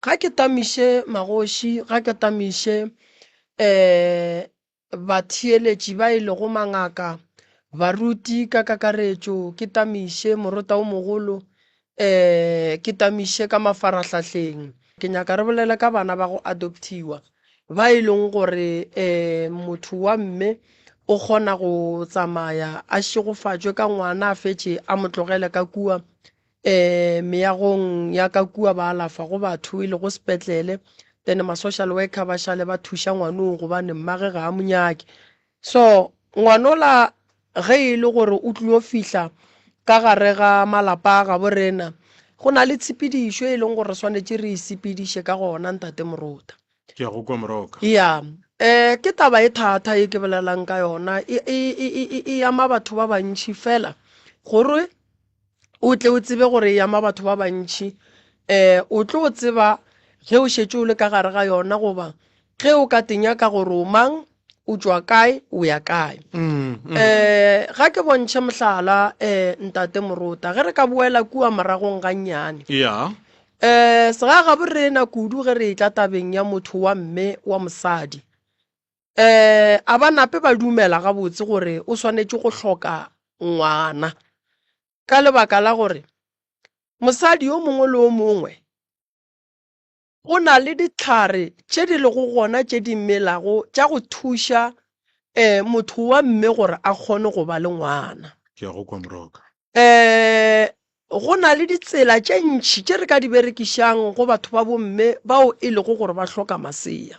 Ga ke tamiše magoši, ga ke tamiše um batheeletši ba e lego mangaka, baruti ka kakaretšo, ke tamiše morota o mogolo, um ke tamiše ka mafarahlahleng. Ke nyaka re bolele ka bana ba go adoptiwa ba e leng gore um motho wa mme o kgona go tsamaya a šegofatšwe ka ngwana a fetše a mo tlogele ka kua um meagong ya ka kua ba alafa go batho e lego sepetlele then ma-social worker ba šale ba thuša ngwanong gobane mmage ga a mo nyake so ngwanola ge e le gore o tlilo fihla ka gare ga malapa a gabo rena go na le tshepedišo e leng gore re swanetše re e sepediše ka gona ntate morota Ke a go kwa Moroka. Ya, um ke taba e thata e ke bolelang ka yona e, e, e, e, e ama batho ba bantši fela gore o tle o tsebe gore e ama batho ba bantši um o tlo tseba ge o šetše o le ka gare ga yona goba ge o ka tenyaka gore o mang o tšwa kae o ya kae Mm, mm. um ga ke bontšhe mohlala um ntate morota ge re ka boela kua moragong gannyane Ya. um segagabo rena kudu ge re etla tabeng ya motho wa mme wa mosadi um a ba nape ba dumela gabotse gore o swanetše go hloka ngwana ka lebaka la gore mosadi yo mongwe le yo mongwe go na le dihlare tše di lego gona tše di melago tša go thuša um motho wa mme gore a kgone go ba le ngwana. Ke a go kwa Moroka. Um go na le ditsela tše ntši tše re ka di berekišang go batho ba bomme bao e lego gore ba hloka masea.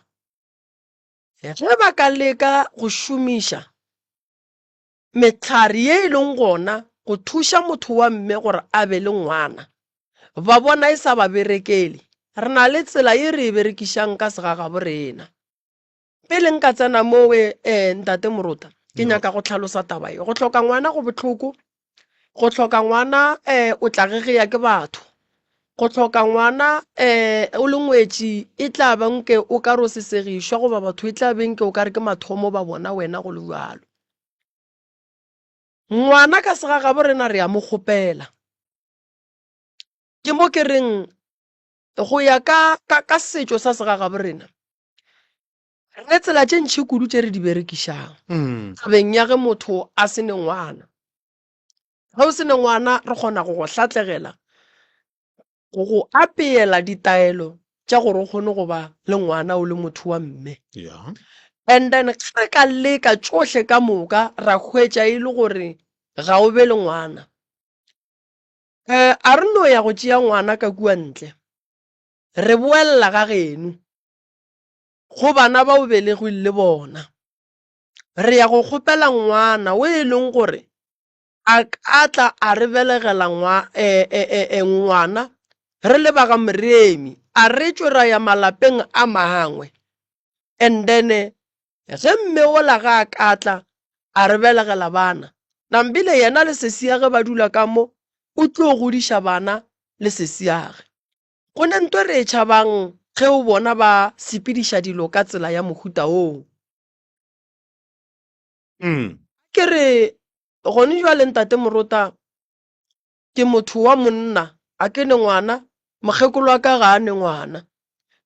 Ge ba ka leka go šomiša mehlare ye e leng gona go thuša motho wa mme gore a be le ngwana, ba bona e sa ba berekele, re na le tsela ye re e berekišang ka segagabo rena. Pele nka tsena mowe eh, ntate Morota, ke nyaka go hlalosa taba ye. Go hloka ngwana go bohloko, go hloka ngwana eh, o tla gegea ke batho. Go hloka ngwana eh, o le ngwetši e tla ba nke o ka re o sesegišwa goba batho e tla be nke o ka re ke mathomo ba bona wena go le bjalo. Ngwana ka segagabo rena re a mo kgopela. Ke mo ke reng go ya ka, ka, ka setšo sa segagabo rena, re ne tsela tše ntši kudu tše re di berekišang Mm. tabeng ya ge motho a se ne ngwana. Ge o se ne ngwana re kgona go go hlatlegela, go go apeela ditaelo tša gore o kgone go ba le ngwana o le motho wa mme. Yeah. And then ge re ka leka tšohle ka moka ra hwetša e le gore ga o be le ngwana, um a re no ya go tšea ngwana ka kua ntle, re boelela ga geno go bana ba o belegweng le bona, re ya go kgopela ngwana o e leng gore a ka tla a re belegela ngwa, e, e, e, e, ngwana re le ba ga Moremi, a re tšwe ra ya malapeng a mangwe. And then ge mme ola ga a ka tla a re belegela bana, nambile yena le sesiage ba dula ka mo, o tlo godiša bana le sesiage. Go ne nto re e tšhabang ge o bona ba sepediša dilo ka tsela ya mohuta woo. Mm. Ke re gone jwale ntate Morota ke motho wa monna a ke ne ngwana mokgekolo wa ka ga a ne ngwana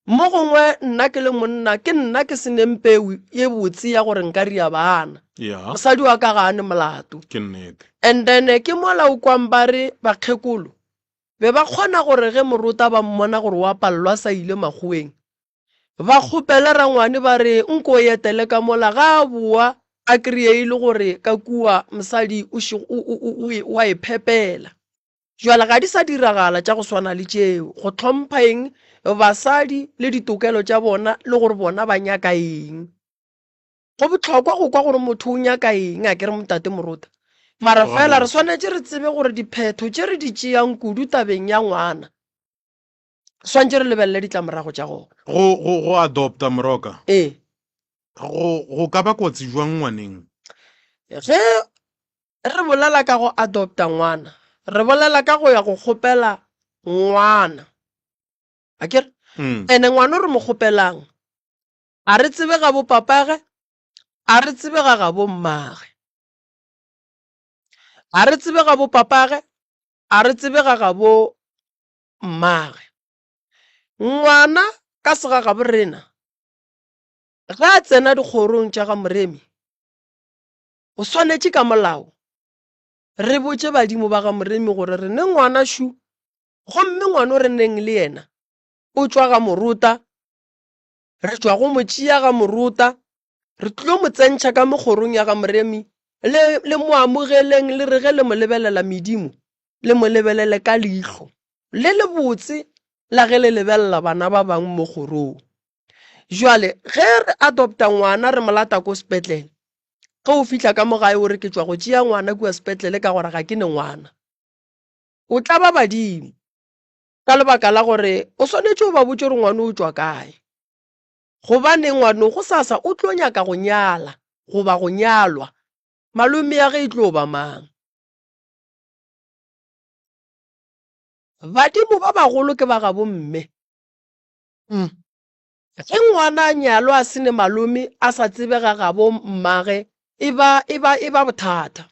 mo gongwe nna ke le monna ke nna ke se neng peu ye botse ya gore nka ria bana Yeah. mosadi wa ka ga a ne molato Ke nnete. and then ke mola o kwang ba re bakgekolo be ba kgona gore ge morota ba mmona gore wa palelwa a sa ile makgoweng Ba kgopele rangwane ba re nko o etele ka mola ga a boa a kry-e e le gore ka kua mosadi o o a e phepela. Jwale ga di sa diragala tša go swana le tšeo, go hlompha eng basadi le ditokelo tša bona le gore bona ba nyaka eng. Go bohlokwa go kwa gore motho o nyaka eng, a ke re Motate Morota. Mara fela re swanetše re tsebe gore diphetho tše re di tšeang kudu tabeng ya ngwana swantše re lebelele ditlamorago tša gona. Go, go, go adopta Moroka. Ee. Go, go ka ba kotsi jwang ngwaneng? Ge re bolela ka go adopta ngwana, re bolela ka go ya go kgopela ngwana. A ke re? Mm. Ene ngwana o re mo kgopelang, a re tsebe ga bo papage, a re tsebe ga ga bo mmage. A re tsebe ga bo papage, a re tsebe ga ga bo mmagwe. Ngwana ka segagaborena ge a tsena dikgorong tša ga Moremi, o swanetše ka molao re botše badimo ba ga Moremi gore re ne ngwana šu, gomme ngwano re neng le yena o tšwa ga Morota, re tšwa go mo tšea ga Morota, re tlo mo tsentšha ka mo kgorong ya ga Moremi, le, le mo amogeleng, le re ge le mo lebelela medimo, le mo lebelele ka leihlo le lebotse la ge le lebelela bana ba bangwe mo kgorong. Jwale ge re adopta ngwana re mo lata ko sepetlele, ge o fihla ka mo gae o re ke tšwa go tšea ngwana kua sepetlele ka gore ga ke ne ngwana, o tla ba badimo ka lebaka la gore o swanetše o ba botše gore ngwana o tšwa kae. Gobane ngwano gosasa o tlo nyaka go nyala goba go nyalwa, malome ya ge e tlo ba mang? Badimo ba bagolo ke ba gabo mme. Mm. Ge ngwana a nyalwa a se ne malome a sa tsebe ga gabo mmage e ba e ba e ba bothata.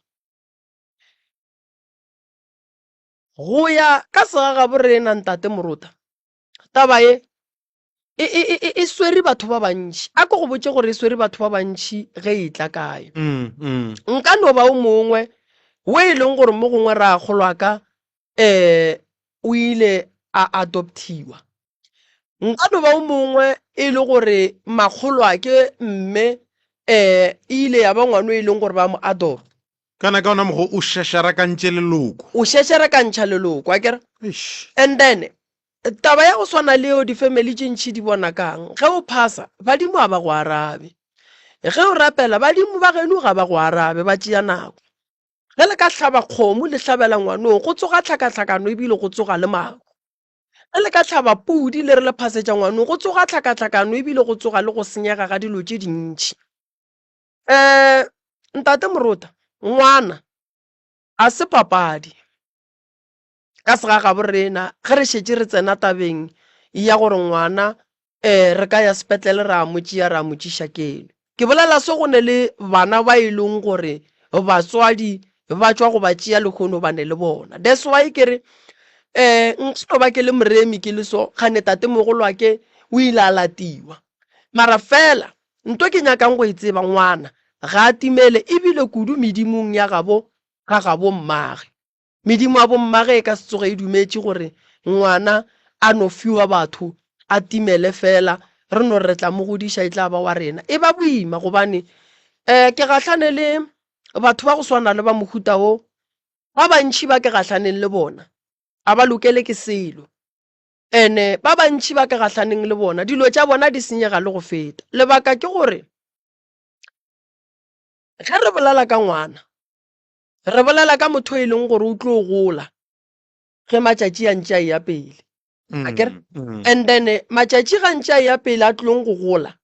Go ya ka segagabo rena ntate Morota, taba ye e, e, e, e swere batho ba bantši. A ko go botše gore e swere batho ba bantši ge e tla kae. Mm, mm. Nka no ba o mongwe wo e leng gore mo gongwe rakgolo wa ka um o ile a adoptiwa. Nka no ba o mongwe e le gore makgolwake mme um e ile ya ba ngwana o e leng gore ba mo adopt. Kana ka ona mokgwa o šešarakantše leloko. O šešarakantšha leloko, akere? Eish. And then taba ya go swana le yeo di-family tše ntši di bona kang ge o phasa badimo ga ba go arabe ge o rapela badimo ba geno ga ba go arabe ba tšea nako ge le ka hlaba kgomo le hlabela ngwanong go tsoga tlhakatlhakano ebile go tsoga le mahu ge le ka hlaba pudi le re le phasetša ngwanong go tsoga tlhakatlhakano ebile go tsoga le go senyega ga dilo tše dintši um ntate morota ngwana a se papadi ka segagabo rena ge re šetše re tsena tabeng ya gore ngwana um re ka ya sepetlele ra mo tšea ra mo tšiša keno. Ke bolela se go ne le bana ba e leng gore batswadi ba tšwa go ba tšea lehono ba ne le bona. That's why ke re um nka no ba ke le moremi ke le so kgane tatemogolwake o ile a latiwa. Mara fela nto ke nyakang go e tseba ngwana ga a timele ebile kudu medimong ya gabo ga gabo mmage. Medimo ya bommage e ka se tsoge e dumetše gore ngwana a no fiwa batho a timele fela, re no re re tla mo godiša e tla ba wa rena. E ba boima gobane um ke gahlane le batho ba go swana le ba mohuta wo, ba bantši ba ke gahlaneng le bona a ba lokele ke selo. Ene ba bantši ba ke gahlaneng le bona dilo tša bona di senyega le go feta. Lebaka ke gore ge re bolela ka ngwana Re bolela ka motho e leng gore o tlo gola ge matšatši a ntše a eya pele. Akere? And then matšatši ga ntše a eya pele a tlong go gola,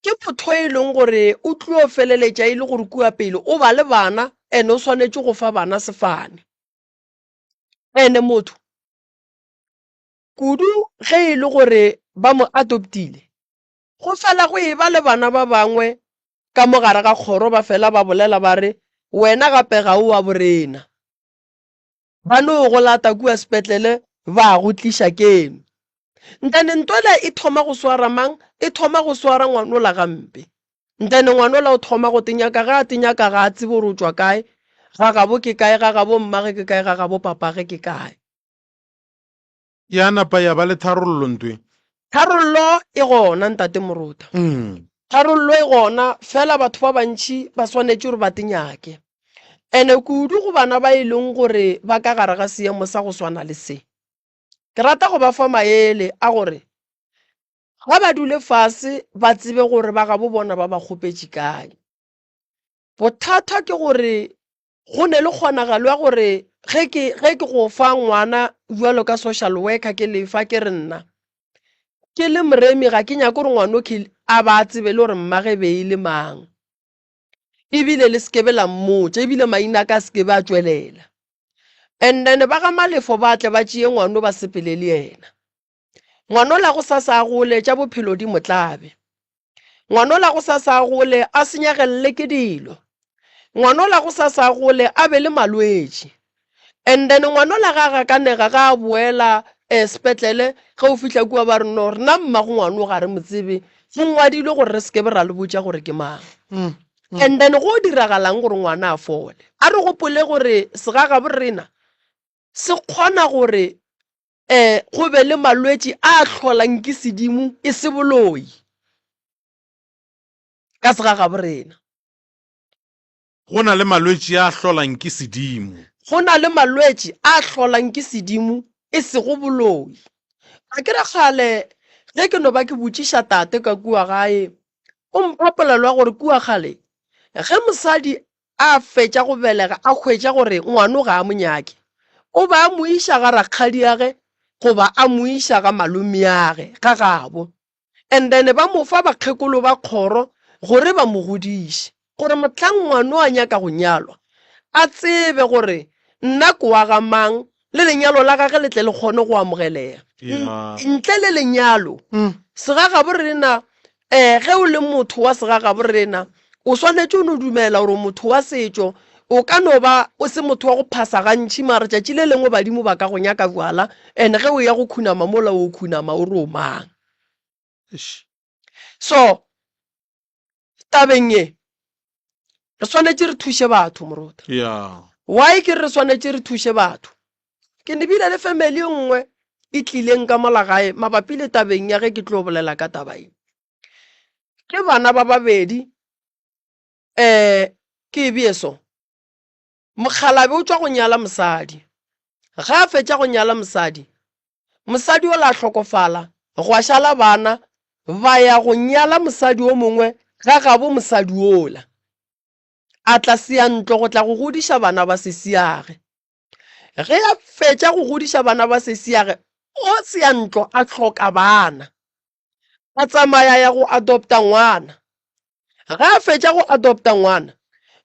ke motho e leng gore o tlo feleletša e le gore kua pele o ba le bana and o swanetše go fa bana sefane. Ene motho kudu ge e le gore ba mo adoptile, go fela go e ba le bana ba bangwe ka mo gare ga kgoro ba fela ba bolela ba re, Wena gape ga o wa borena. Ba no go lata kua sepetlele ba go tliša keno. Ntane ntwela e thoma go swara mang? E thoma go swara ngwanola gampe. Ntane ngwanola o thoma go tenyaka, ge a tenyaka ga a tsebe gore o tšwa kae, ga gabo ke kae, ga gabo mmage ke kae, ga gabo papage ke kae. Ya napa ya ba le tharollo ntwe. Tharollo e gona, Ntate Morota. Mm. Tharollo e gona, fela batho ba bantši ba swanetše gore ba te nyake. Ene kudu go bana ba e leng gore ba ka gare ga seemo sa go swana le se. Ke rata go ba fa maele a gore ga ba dule fase ba tsebe gore ba gabo bona ba ba kgopetše kae. Bothata ke gore go ne le kgonagalo ya gore ge ke ge ke go fa ngwana bjalo ka social worker ke lefa ke re nna ke le moremi ga ke nyake gore ngwana okay a ba a tsebe le gore mmage be e le mang ebile le sekebe la mmotša ebile maina a ka a sekebe a tšwelela and then ba ga malefo ba tle ba tšee ngwano ba sepele le yena Ngwanola go sasa a gole tša bophelo di mo tlabe. Ngwanola go sasa a gole a senyegelle ke dilo. Ngwanola go sasa a gole a be le malwetši. And then ngwanola ga a gakanega ga a boela um sepetlele, ge o fihla kua ba re no rena mmago ngwano ga re mo tsebe, go ngwadilwe gore re se ke be ra le botša gore ke mang. And then go diragalang gore ngwana a fole? A re gopole gore segagabo rena se kgona gore um go be le malwetši a hlolang ke sedimo e se boloi ka segagabo rena. Go na le malwetši a hlolang ke sedimo. Go na le malwetši a hlolang ke sedimo e sego boloi. A ke re kgale ge ke no ba ke botšiša tate ka kua gae, o mpha polelo ya gore kua kgale ge mosadi a fetša go belega a hwetša gore ngwano ga a mo nyake, o ba a mo iša ga rakgadiage goba a mo iša ga malomeage ga gabo. And then ba mo fa bakgekolo ba kgoro gore ba mo godiše, gore mohlang ngwano a nyaka go nyalwa, a tsebe gore nna ke wa ga mang, le lenyalo la gage le tle le kgone go amogelega. Ntle le lenyalo, segagabo rena, um ge o le motho wa segagabo rena, o swanetše o no dumela gore o motho wa setšo, o ka no ba o se motho wa go phasa gantši, mara tšatši le lengwe badimo ba ka go nyaka bjala, and ge o ya go khunama mola o khunama o re o mang. So tabeng ye re swanetše re thuše batho morota. Yeah. Why ke re swanetše re thuše batho? Ke ne bile le family e nngwe e tlileng ka mola gae mabapi le tabeng ya ge ke tlo bolela ka taba ye. Ke bana ba babedi um ke e bee so. Mokgalabe o tšwa go nyala mosadi. Ge a fetša go nyala mosadi, mosadi yola a hlokofala, gwa šala bana ba ya go nyala mosadi o mongwe ga gabo mosadi yola. A tla seyantlo go tla go godiša bana ba sesiage. Ge a fetša go godiša bana ba sesiage, o seyantlo a hloka bana. A tsamaya ya go adopta ngwana. Ge a fetša go adopta ngwana,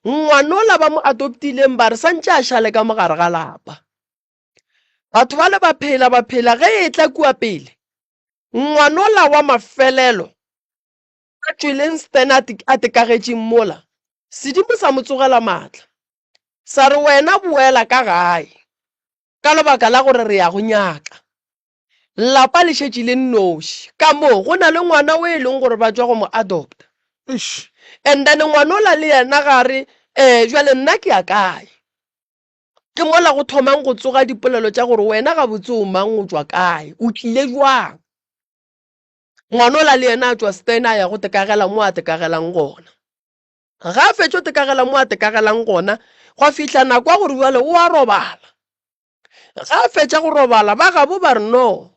ngwanola ba mo adoptileng ba re santše a šale ka mogare ga lapa. Batho bale ba phela ba phela ge e tla kua pele, ngwanola wa mafelelo a tšweleng Stan a tekagetšeng mola, sedimo sa mo tsogela maatla. Sa re wena boela ka gae ka lebaka la gore re ya go nyaka. Lapa le šetše le nnoši. Ka mo go na le ngwana o e leng gore ba tšwa go mo adopta. Eish. And then ngwanola le yena ga re, eh, jwale nna ke ya kae? Ke mola go thomang go tsoga dipolelo tša gore wena gabotse o mang, o tšwa kae, o tlile jwang? Ngwanola le yena a tšwa Stan a ya go tekagela mo a tekagelang gona. Ga a fetšo tekagela mo a tekagelang gona, gwa fihla nako ya gore bjale o a robala. Ga a fetša go robala, ba gabo ba re, No,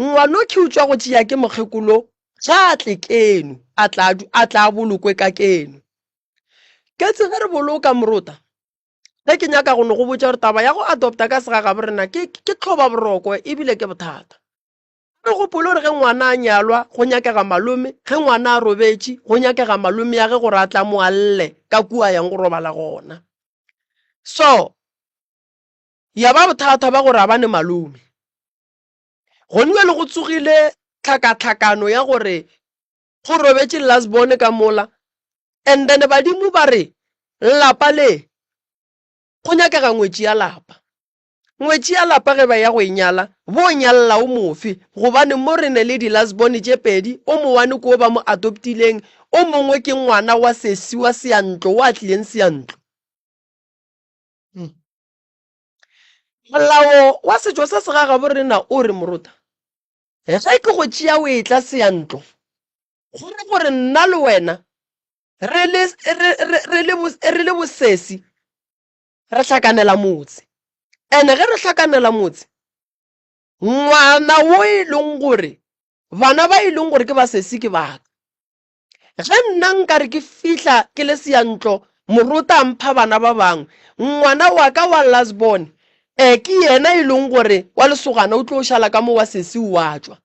ngwanokhi o tšwa go tšea ke mokgekolo, ga a tle keno, a tla, a tla a bolokwe ka keno. Ketse ge re boloka morota, ge ke nyaka go no go botša gore taba ya go adopta ka segagabo rena ke, ke tlhobaboroko ebile ke bothata. Re gopole gore ge ngwana a nyalwa go nyakega malome, ge ngwana a robetše go nyakega malome ya ge gore a tla mo a lle ka kua yang go robala gona. So, ya ba bothata ba gore a ba ne malome. Gone bjale go tsogile tlhakatlhakano ya gore go robetše last born ka mola and then badimo ba re lapa le go nyakega ngwetši ya lapa. Ngwetši ya lapa ge ba ya go e nyala, bo nyalla o mofe gobane mo re ne le di last born tše pedi, o mowane ke o ba mo adoptileng, o mongwe ke ngwana wa sesi wa seyantlo o a tlileng seyantlo. Molao wa setšo sa segagabo rena o re, Morota, ge ke go tšea o etla seyantlo, go ra gore nna le wena re le, re, re, re le, re le bosesi re hlakanela motse. Ene ge re hlakanela motse, ngwana wo e leng gore bana ba e leng gore ke ba sesi ke baka. Ge nna nka re ke fihla ke le seyantlo, morota a mpha bana ba bangwe, ngwana wa ka wa last born um ke yena e leng gore wa lesogana o tlo šala ka mo wa sesi o a tšwa.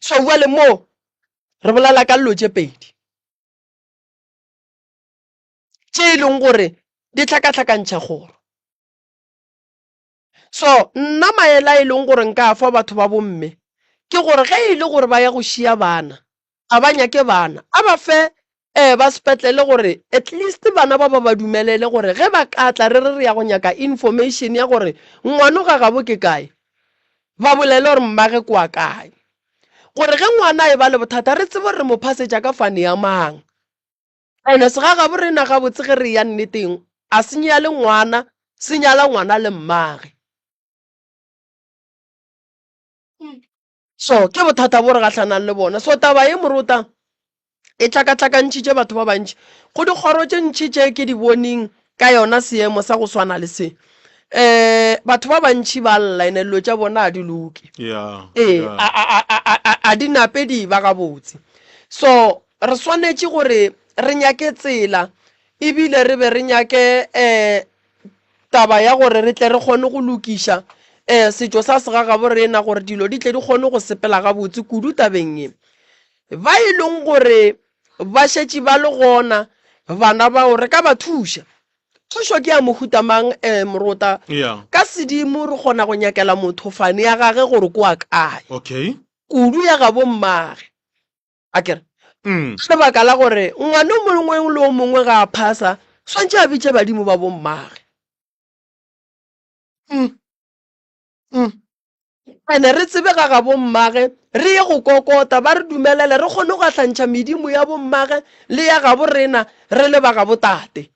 So bjale mo re bolela ka dilo tše pedi tše e leng gore di hlakahlakantšha kgoro. So nna maele a e leng gore nka a fa batho ba bomme ke gore ge e le gore ba ya go šia bana, a ba nyake bana, a ba fe um ba sepetlele gore at least bana ba ba ba dumelele gore ge ba ka tla re re re ya go nyaka information ya gore ngwano ga gabo ke kae. Ba bolele gore mmage ke wa kae. Gore ge ngwana a eba le bothata re tsebe gore re mo phasetša ka fane ya mang. Ene segagabo rena gabotse ge re eya nneteng a se nyale ngwana, se nyala ngwana le mmage. So ke bothata bo re gahlanang le bona. So taba ye morota e hlakahlakantšhitše batho ba bantši. Go dikgoro tše ntši tše ke di boning ka yona seemo sa go swana le se, um batho ba bantši ba lla ene dilo tša bona a di loke. Ee, a di nape di ba gabotse. So re swanetše gore re nyake tsela ebile re be re nyake um taba ya gore re tle re kgone go lokiša um setšo sa segagabo rena gore dilo di tle di kgone go sepela gabotse kudu tabeng ye. Ba e leng gore ba šetše ba le gona bana bao re ka ba thuša. Thušo ke ya mohuta mang um morota? Yeah. Ka sedimo re kgona go nyakela motho fane ya gage gore ke wa kae. Okay. Kudu ya gabo mmage. A kere? Mm. Ka lebaka la gore ngwana o mongwe le o mongwe ga a phasa swantše a bitše badimo ba bommage. Mm. Mm. Ene re tsebe ga ga bommage re ye go kokota ba re dumelele re kgone go gahlantšha medimo ya bommage le ya gabo rena re le ba gabo tate.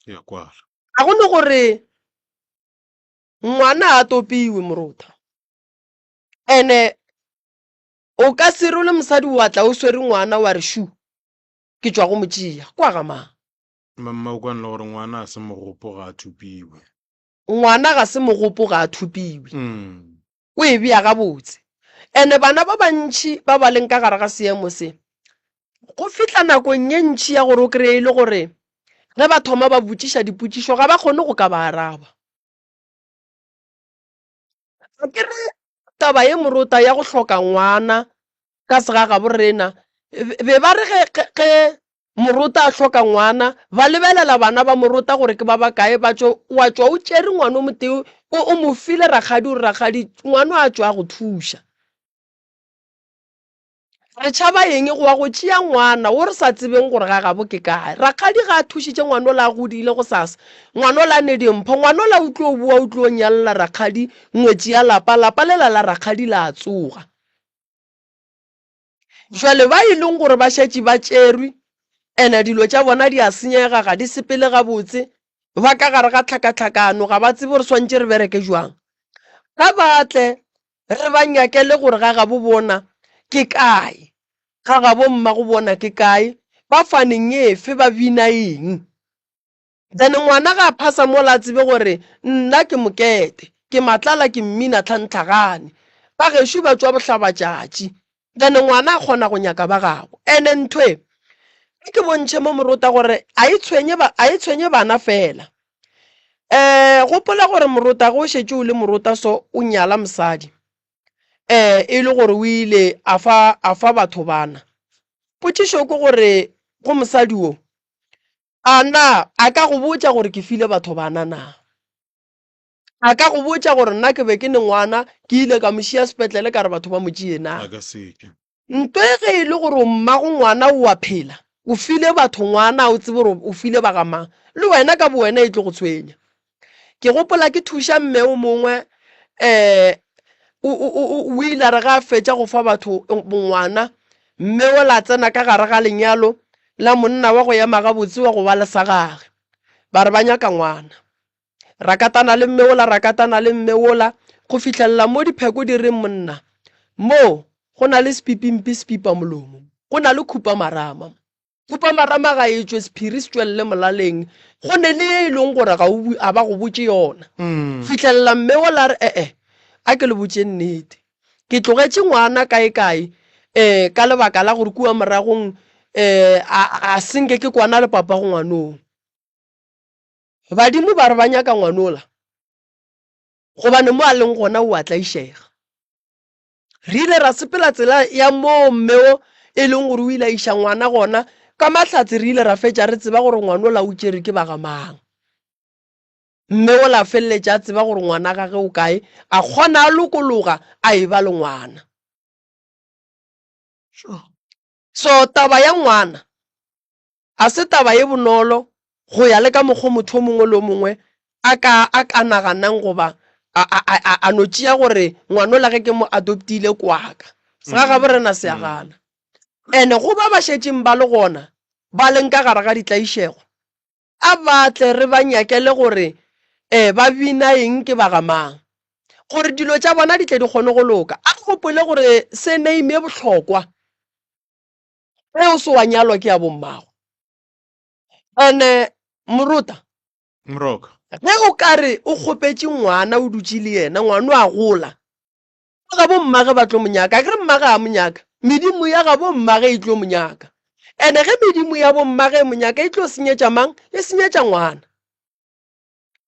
Ya kwala. Ga go ne gore ngwana a topiwe morota. Ene o ka se role mosadi wa tla o swere ngwana wa re shu ke tšwa go mo tšea kwa ga mang. Mamma o kwane le gore ngwana a se mogopo ga a thupiwe. Ngwana ga se mogopo ga a thupiwe. Mm. O e bea gabotse. Ene bana ba bantši ba ba leng ka gare ga seemo se, go fihla nakong ye ntši ya gore o kry-e e le gore ge ba thoma ba botšiša dipotšišo ga ba kgone go ka ba araba. A ke re taba ye morota ya go hloka ngwana ka segagabo rena be ba re ge ge morota a hloka ngwana ba lebelela bana ba morota gore ke ba bakae ba tšo wa tšwa o tšere ngwana o motee o o mo file rakgadi o re rakgadi ngwana a tšwa a go thuša. Re tšhaba eng go wa go tšea ngwana wo re sa tsebeng gore ga gabo ke kae? Rakgadi ga a thušitše ngwana ola a godile gosasa, ngwana ola a ne dimpho, ngwana ola o tlo boa o tlo nyalela rakgadi ngwetši ya lapa, lapa lela la rakgadi la tsoga. Jwale ba e leng gore ba šetše ba tšerwe ene dilo tša bona di a senyega, ga di sepele gabotse, ba ka gare ga tlhakatlhakano, ga ba tsebe gore swantše re bereke jwang. Ga ba tle re ba nyakele gore ga gabo bona ke kae, ga gabo mmago bona ke kae, ba faneng efe, ba bina eng. Then ngwana ga a phasa mola a tsebe gore nna ke mokete, ke matlala ke mmina tlhantlhagane, ba gešo ba tšwa bohlabatšatši. Then ngwana a kgona go nyaka ba gabo. Ene ntho e e ke bontšhe mo morota gore a e tshwenye ba, a e tshwenye bana fela. Um gopola gore morota ge o šetše o le morota so o nyala mosadi um e le gore o ile a fa a fa batho bana. Potšišo ke gore go mosadi wo A na a ka go botša gore ke file batho bana na? A ka go botša gore nna ke be ke ne ngwana ke ile ka mo šia sepetlele ka re batho ba mo tšee na? A ka se ke. Nto e ge e le gore o mmago ngwana o a phela, o file batho ngwana o tsebe gore o file ba ga mang, le wena ka bowena e tlo go tshwenya. Ke gopola ke thuša mme o mongwe um o ile a re ga a fetša go fa batho ngwana, mme ola a tsena ka gare ga lenyalo la monna wa go ema gabotse wa go ba le sa gage. Ba re ba nyaka ngwana. Ra katana le mme ola, ra katana le mme ola go fihlelela mo dipheko di reng monna mo go na le sepipimpi sepipa molomo, go na le khupamarama. Khupamarama ga e tšwe sephiri se tšwelele molaleng, go ne le ye e leng gore ga o a ba go botše yona. Fihlelela mme ola a re e-e, a ke le botše nnete. Ke tlogetše ngwana kae-kae um ka lebaka la gore kua moragong um a se nke ke kwana le papago ngwanoo. Badimo ba re ba nyaka ngwanola gobane mo a leng gona o a tlaišega. Re ile ra sepela tsela ya moo mme o e leng gore o ile a iša ngwana gona, ka mahlatse re ile ra fetša re tseba gore ngwanola o tšerwe ke ba ga mang. Mme ola a feleletše a tseba gore ngwana gage o kae, a kgona a lokologa a e ba le ngwana. So taba ya ngwana a se taba ye bonolo go ya le ka mokgo motho o mongwe le o mongwe a ka a ka naganang goba A, a, a, a, a no tšea gore ngwanola ge ke mo adoptile kwaka. Segagabo rena se a gana. Ene go ba ba šetšeng ba le gona, ba leng ka gare ga ditlaišego, a ba tle re ba nyakele gore um ba bina eng ke ba ga mang, gore dilo tša bona di tle di kgone go loka. A re gopole gore surname e bohlokwa ge o se wa nyalwa ke ya bommago. Ene morota, Moroka. ge o ka re o kgopetše ngwana o dutše le yena, ngwana o a gola, Ba gabo mmage ba tlo mo nyaka. Akere mmage a mo nyaka, medimo ya gabo mmage e tlo mo nyaka. Ene ge medimo ya bo mmage e mo nyaka, e tlo senyetša mang? E senyetša ngwana.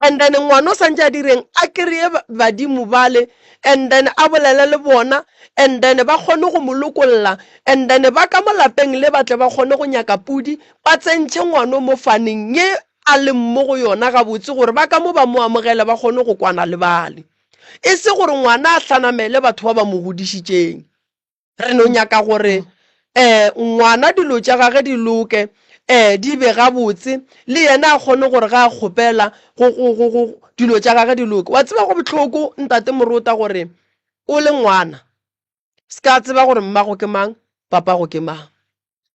And then ngwana o santse a direng? A kry-e badimo bale, and then a bolele le bona, and then ba kgone go mo lokolla, and then ba ka mo lapeng le ba tle ba kgone go nyaka pudi, ba tsentšhe ngwano mo faneng ye a leng mo go yona gabotse gore ba ka mo ba mo amogele ba kgone go kwana le bale. E se gore ngwana a hlanamele batho ba ba mo godišitšeng. Re no nyaka gore um ngwana dilo tša gage di loke, um di be gabotse, le yena a kgone gore ga a kgopela go, go, go, go, dilo tša gage di loke. Wa tseba go bohloko ntate Morota gore o le ngwana se ka tseba gore mmago ke mang, papago ke mang.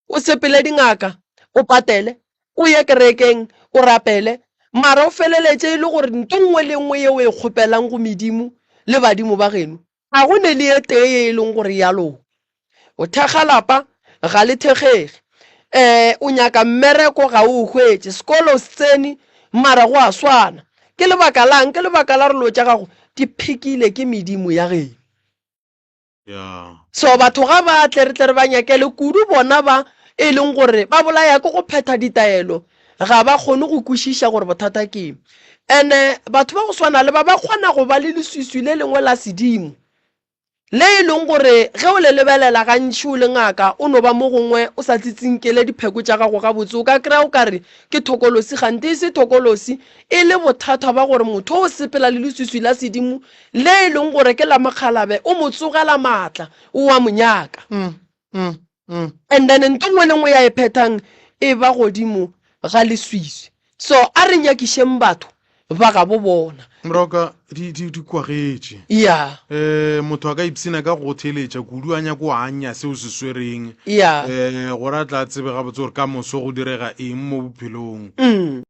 O sepele dingaka, o patele, o ye kerekeng, o rapele, mara o feleletše e le gore nto nngwe le nngwe ye o e kgopelang go medimo le badimo ba geno, ga go ne le e tee ye e leng gore ya loka. O thekga lapa, ga le thekgege. Um o nyaka mmereko, ga o o hwetše. Sekolo o se tsene, mara go a swana. Ke lebaka lang? Ke lebaka la gore dilo tša gago di phekile ke medimo ya geno. Yeah. So batho ga ba tle re tle re ba nyakele kudu bona ba e leng gore ba bolaya ke go phetha ditaelo ga ba kgone go kwešiša gore bothata ke eng. Ene batho ba go swana le ba ba kgona go ba le leswiswi le lengwe la sedimo le e leng gore ge o le lebelela gantši o le ngaka o no ba mo gongwe o sa tsitsinkele dipheko tša gago gabotse o ka kry-a o ka re ke thokolosi kgante e se thokolosi e le bothata ba gore motho o sepela le leswiswi la sedimo le e leng gore ke la mokgalabe o mo tsogela maatla o a mo nyaka Mm, mm, mm. and then nto nngwe le nngwe ya e phethang e ba godimo ga leswiswi so a re nyakišeng batho ba gabo bona Moroka di di di kwagetše. ya Eh motho a ka ipsina ka go theletša kudu a nyako anya seo se swereng. ya Eh gore a tla tsebe gabotse gore ka moso go direga eng mo bophelong. mm.